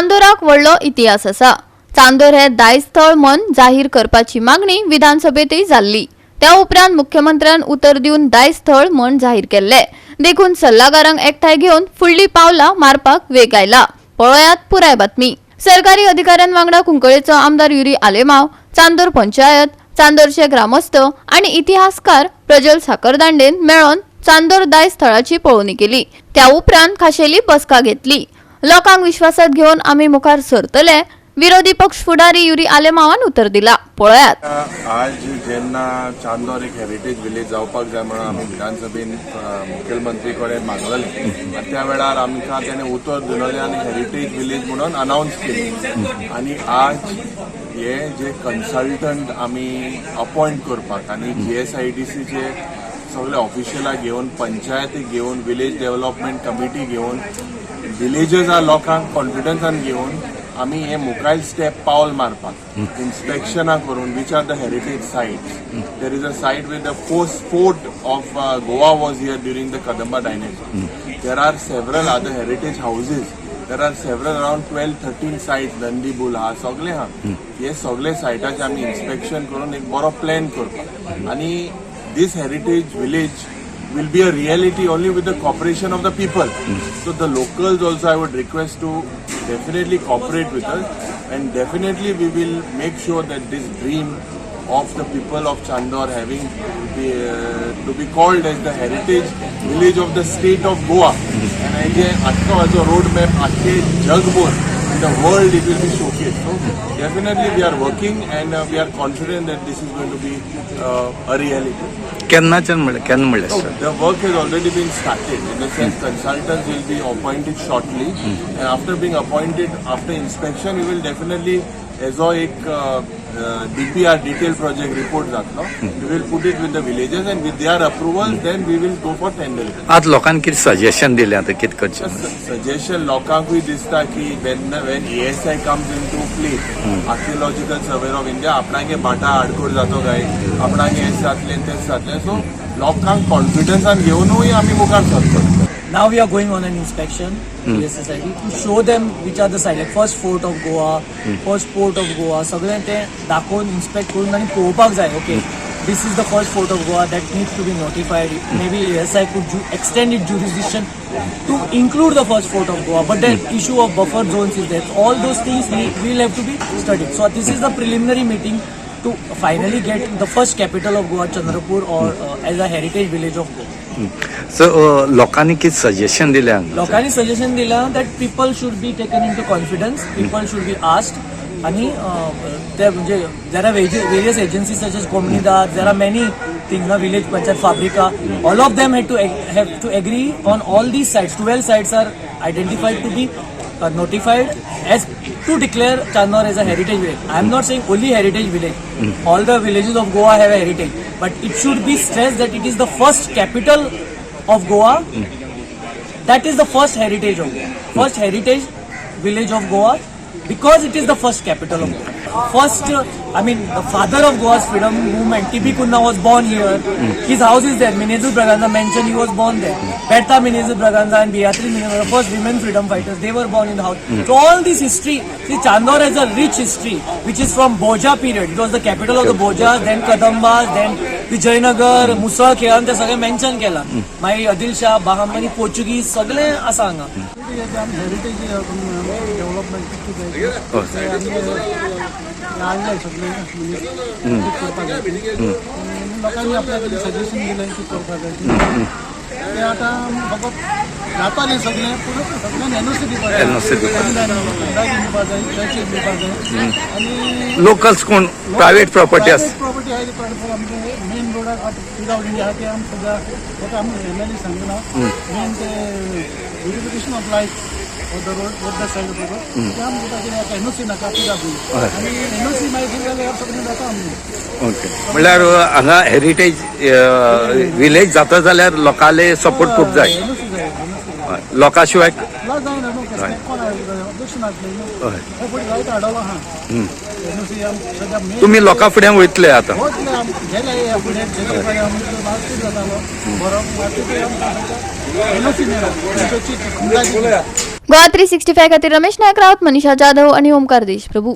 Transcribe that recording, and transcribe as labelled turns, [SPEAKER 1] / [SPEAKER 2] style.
[SPEAKER 1] चांदोराक व्हडलो इतिहास आसा. चांदोर हे दायज स्थळ म्हूण जाहीर करपाची मागणी विधानसभेतय जाल्ली. त्या उपरांत मुख्यमंत्र्यान उतर दिवन दायज स्थळ म्हूण जाहीर केल्ले. देखून सल्लागारांक एकठांय घेवन फुडली पावलां मारपाक वेग आयला. पळयात पुराय बातमी. सरकारी अधिकाऱ्यां वांगडा कुंकळेचो आमदार युरी आलेमाव, चांदोर पंचायत, चांदोरचे ग्रामस्थ आणि इतिहासकार प्रजल साखरदांडेन मेळोन चांदोर दायज स्थळाची पळोवणी केली. त्या उपरांत खाशेली बसका घेतली. लोकांक विश्वासात घेवन आमी मुखार सरतले, विरोधी पक्ष फुडारी युरी आलेमावान उतर दिला. पळयात.
[SPEAKER 2] आज जेन्ना चांदोर एक हेरिटेज विलेज जावपाक जाय म्हणून आमी विधानसभेन मुखेलमंत्री कडेन मागलेलें आनी त्या वेळार आमकां तेणें उतर दिलेलें आनी हेरिटेज विलेज म्हणून अनावन्स केली. आनी आज हे जे कन्सल्टंट आमी अपॉयंट करपाक आनी जीएसआयडीसीचे सगळे ऑफिशियलां घेवन, पंचायती घेवन, विलेज डेव्हलपमेंट कमिटी घेवन, विलेजर्सा लोकांक कॉन्फिडन्सान घेवन आमी हे मुखायल स्टेप पावल मारपाक, इन्स्पेक्शनां करून which are the heritage sites. There is a site with the first fort of Goa was here during the Kadamba dynasty. There are several other heritage houses. There are several, around 12 13 sites. नंदीबुल हा, सगळे हा. हे सगळे सायटाचे आमी inspection करून एक बरो plan करपाक आनी this heritage village will be a reality only with the cooperation of the people. So the locals also I would request to definitely cooperate with us, and definitely we will make sure that this dream of the people of Chandor having to be called as the heritage village of the state of Goa. And हे आख्खो हाजो road map आख्खे जगभर, in the world it will be showcased. So definitely we are working and we are confident that this is going to be a reality.
[SPEAKER 3] केन्नाच्यान म्हणलें, केन्ना म्हणलें
[SPEAKER 2] So
[SPEAKER 3] sir?
[SPEAKER 2] The work has already been started. In the sense, consultants will be appointed shortly, and after being appointed, after inspection, we will definitely, as a एक DPR, detailed project report जातलो, we will put it with the villagers and with their approval, then we will go for tendering.
[SPEAKER 3] आज लोकांनी कितें suggestion दिलें, आतां कितें करचें?
[SPEAKER 2] Suggestion लोकांकूय दिसता की when ASI comes into play, Archaeological Survey of India, आपणागे भाटा आडकोड जातो काय, आपणागे हें जातलें, तें जातलें. सो लोकांक कॉन्फिडन्सान घेवनूय आमी मुखार सरतले.
[SPEAKER 4] Now we are going on an inspection, GSSID, to show them which are the sites, like first fort of Goa, first port of Goa, सगळें ते दाखोवन, इन्स्पेक्ट करून आनी पळोवपाक जाय, okay, this is the first fort of Goa that needs to be notified. Maybe ASI could extend its jurisdiction to include the first fort of Goa, but the issue of buffer zones is there. All those things will have to be studied. So this is the preliminary meeting to finally get the first capital of Goa, Chandrapur, or as a heritage village of Goa.
[SPEAKER 3] So लोकांनी कितें suggestion दिलें हांगा?
[SPEAKER 4] लोकांनी suggestion दिलां that people should be taken into confidence, people should be asked आणि ते म्हणजे there are various agencies such as Comunidade, there are many things ना, village panchayat, Fabrica, all of them have to agree on all these sites. 12 sites are identified to be notified as to declare Chandor as a heritage village. I am not saying only heritage village. All the villages of Goa have a heritage, but it should be stressed that it is the first capital of Goa. That is the first heritage of Goa. First heritage village of Goa because it is the first capital of Goa. First, I mean, the father of Goa's freedom movement, T.B. Cunha, was born here. His house is there. Menezes Braganza mentioned he was born there. Bertha Menezes Braganza and Beatrice Menezes, the first women freedom fighters, they were born in the house. So all this history, see, Chandor has a rich history, which is from Bhoja period. It was the capital of the Bhojas, then Kadambas, then Vijayanagar, मुसळ खेळान ते सगळे mention केला. मागीर Adil Shah, Bahmani, Portuguese सगळे आसा हांगा.
[SPEAKER 5] Heritage development कितें हाडले सगळे मनीस करपाक जाय. लोकांनी आपल्याक सजेशन दिलें की करपाक जाय ते. आतां फकत जातालें सगळें, पूण सगळ्यांनी एनओसी दिवपाक जाय.
[SPEAKER 3] NOC दिवपाक
[SPEAKER 5] दिवपाक जाय, चर्चीक दिवपाक जाय आनी
[SPEAKER 3] लोकल्स कोण प्रायव्हेट प्रॉपर्टी आसा.
[SPEAKER 5] प्रॉपर्टी आहे ती प्रॉपर आमचे मेन रोडाक आतां विदाउट इंडिया आहा ते आमी सद्या ताका आमी एमएलए सांगला. मेन ते beautification of life for the road, both the side of the road, ते आमी दिता. कित्याक एनओसी नाका पिडब्ल्यू आनी एनओसी मागीर जाल्यार सगळें जाता आमचें.
[SPEAKER 3] ओके, म्हणल्यार हांगा हेरिटेज विलेज जाता जाल्यार लोकांले सपोर्ट खूब जाय.
[SPEAKER 5] एनओसी जाय, एनओसी जाय.
[SPEAKER 3] हय. लोकां शिवाय
[SPEAKER 5] तुला जायना न्हू कसलें, कोण ऑब्जेक्शन आसलें न्हू.
[SPEAKER 3] हय.
[SPEAKER 5] हे फुडें जायते हाडलो आहा एनओसी आम सद्या मेन.
[SPEAKER 3] तुमी लोकां फुडें वयतले आतां?
[SPEAKER 5] वतले आम, गेले हे फुडें गेले पळय, आमचो मार्केट जातालो बरो मार्केट, आमकां एनओसी मेळ्ळा.
[SPEAKER 1] गोवा 365 खातीर रमेश नायक रावत, मनीषा जाधव आनी ओमकार देशप्रभू.